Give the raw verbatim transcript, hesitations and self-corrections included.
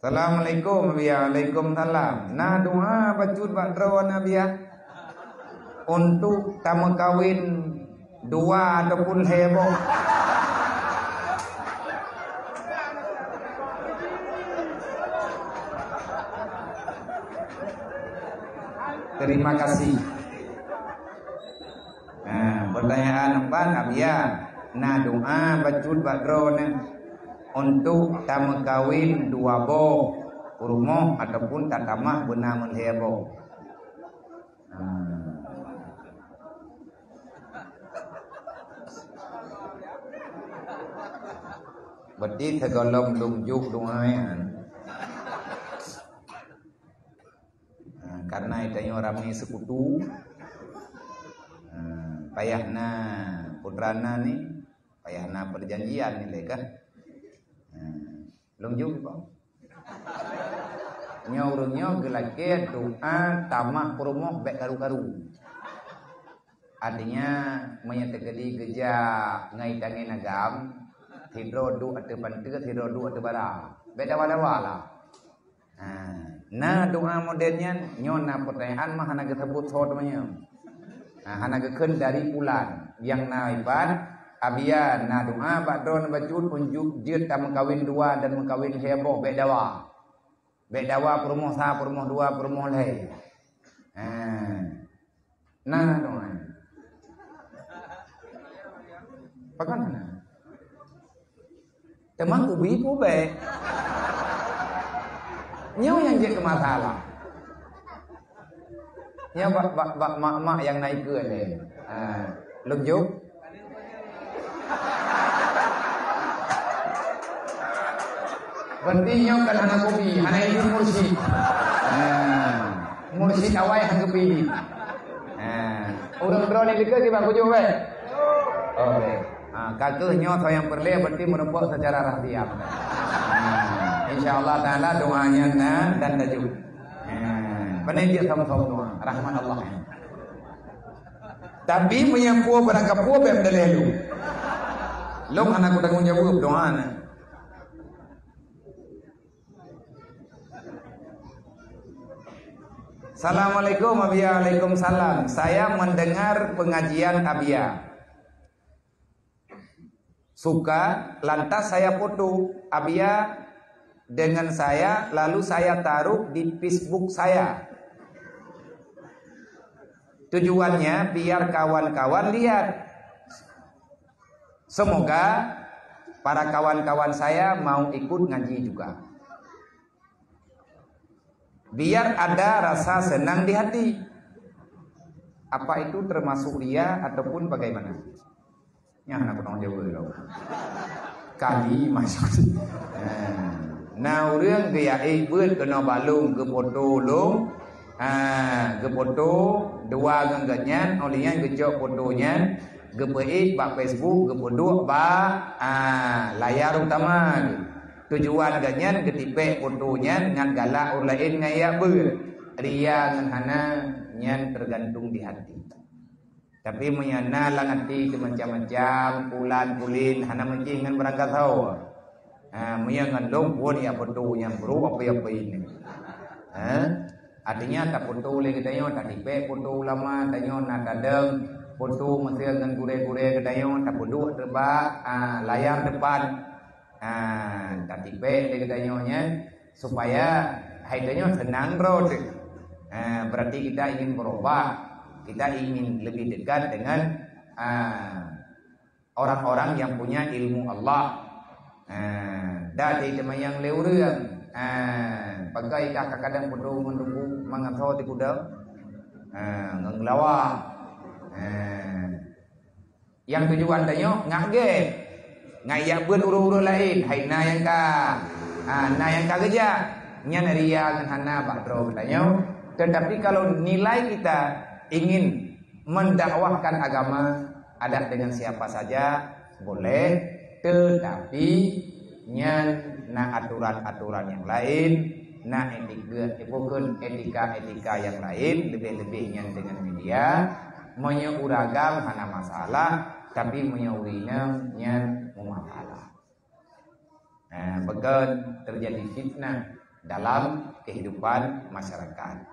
Assalamualaikum, Abiya. Waalaikumsalam. Na doa bacut bak droeneuh, Abiya, untuk tameukawen dua ataupun lhèe boh? Terima kasih. Nah, pertanyaan empat, Abiya, na doa bacut bak droeneuh untuk tameukawen dua boh peurumoh ataupun tatamah beuna meulhèe boh? Nah. Berarti sigohlom lôn jok doa nyan. Nah, karena tanyoe ramé seukutu, nah, payah na putra na ni, payah na perjanjian ni lé kah? Nah, lôn jok, Pak. Nyoe ureueng nyoe geulakèe doa tamah peurumoh bèk karu-karu. Artinya, meunyoe teukeudi geujak ngon tangieng agam, sidroe duek ateueh panteuk, sidroe duek ateueh bara. Bèk dawa-dawa lah. Ha, na doa model nyan, nyoe na pertanyaan mah hana geuseubut soe teuma nyoe. Ha, hana geukheun dari pulan. Nyang na iban, Abiya, na doa bak droeneuh bacut untuk jeuet tameukawen dua dan meukawen lhèe boh, bèk dawa. Bèk dawa peurumoh sa, peurumoh dua, peurumoh lhèe. Ha. Na doa. Pakon na? Teuma kubi pubèk. Nyoe nyang jeuet keu masalah. Nyoe bak, bak, bak mak-mak nyang na ikeue lé. Ha, lôn jok. Berarti nyoe kan hana kubi, hana izin mursyid. Ha, mursyid awai hana kubi. Ha, ureueng droeneuh dikeue kiban kujok bèk. Oh, bèk. Ha, ka keuh nyoe soe nyang peureulèe berarti meureumpok secara rahsia. Ha, insya Allah Taala doa nyan na dan tajok. Ha, pane jeuet sama-sama doa. Rahmat Allah. Tapi meunyoe peue barang kapeue bèk meudaleh lôn. Lôn hana kutanggung jaweueb doa na. Assalamualaikum, Abiya. Waalaikumsalam. Saya mendengar pengajian Abiya. Suka, lantas saya foto Abiya dengan saya, lalu saya taruh di Facebook saya. Tujuannya biar kawan-kawan lihat. Semoga para kawan-kawan saya mau ikut ngaji juga. Biar ada rasa senang di hati. Apa itu termasuk ria ataupun bagaimana? Nyan hana keunoe jaweueb lom. Kali maksud. Ha. Na ureueng geujak ék beuet keunoe bak lôn geufoto lôn. Ha, geufoto dua ngon geuhnyan, óh lheueh nyan geucok foto nyan, geupeuék bak Facebook, geupeuduek bak, ha, layar utama. Tujuan geuhnyan geutipék foto nyan ngon galak ureueng laén ngon jak beuet. Ria ngon hana, nyan tergantung di hati. Tapi meunyoe na lam até teuh macam-macam, pulan-pulin, hana meucih ngon beurangkasoe. Ha, meunyoe ngon lôn phon jak foto nyang brôk apui-apui nyan. Ha? Artinya tafoto lé geutanyoe, tatipék foto ulama tanyoe, na tadong foto meusé ngon gurée-gurée geutanyoe, tapeuduek teubak, ha, layar depan. Ha, tatipék lé geutanyoe nyan supaya hai tanyoe seunang droe teuh. Ha, berarti kita ingin berubah, kita ingin lebih dekat dengan, ha, orang-orang yang punya ilmu Allah. Ha, dan di teuma nyang lé ureueng. Ha, pakai kah kadang foto ngon ruku mangat ho di kuda. Ha, ngon lawa. Ha, Nyang tujuan tanyoe ngak gét. Ngak jak beuet ureueng-ureueng laén, hai na nyang ka, ha, na nyang ka geujak. Nyan ria ngon hana bak droe geutanyoe. Tetapi kalau nilai kita ingin mendakwahkan agama, adat dengan siapa saja boleh, tetapi nyan na aturan-aturan nyang laén, na etika, bukan etika-etika nyang laén, leubeh-leubeh nyan dengan media. Meunyoe ureueng agam hana masalah, tapi meunyoe ureueng inong nyan meumasalah. Ha, beukon teujadi fitnah. dalam kehidupan masyarakat.